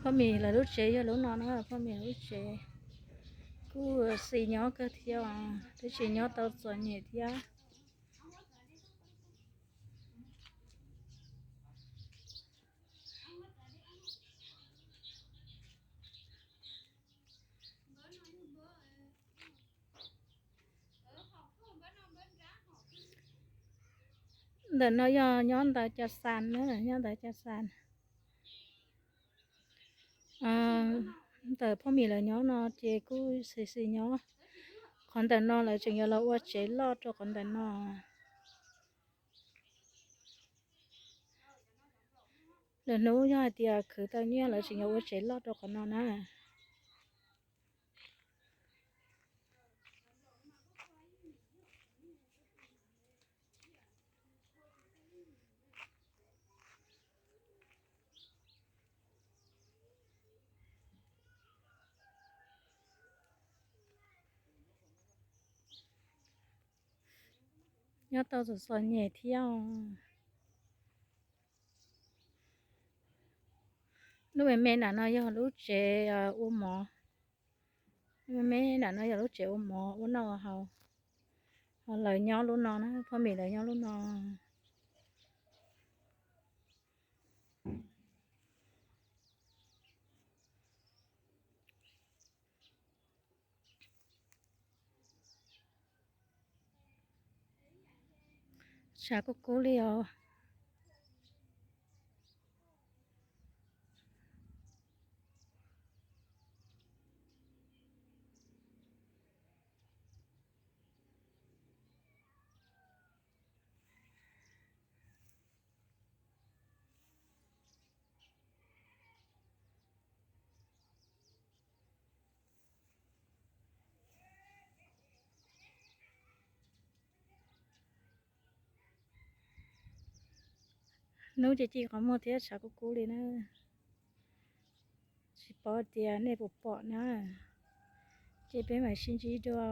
Phoj Mim lawv lub tsev yog lub no na, Phoj Mim lub tsev kuj xis nyob kawg thiab, twb tsis nyob tau txom nyem thiab. Ntawm no yog nyob ntawm Cas Xas na, nyob ntawm Cas Xas. Ntawm Phoj Mim lawv nyob no ces kuj xis xis nyob. Qhov ntawm no lawv tseem yuav los ua tsev loj rau qhov ntawm no. Lwm hnub yog hais tias khwv tau nyiaj lawv tseem yuav ua tsev loj rau qhov no na. Nyob tau txom txom nyem thiab. Lub me me nram no yog lub tsev ua mov. Lub me me nram no yog lub tsev ua mov ua noj ua haus. Ho lawv nyob lub no na, Phoj Mim lawv nyob lub no. Tshav kub kub li os. Hnub ces ci qhov muag thiab tshav kub kub li na. Tsis paub tias nej puas pom na. Ces peb mam sib ntsib dua.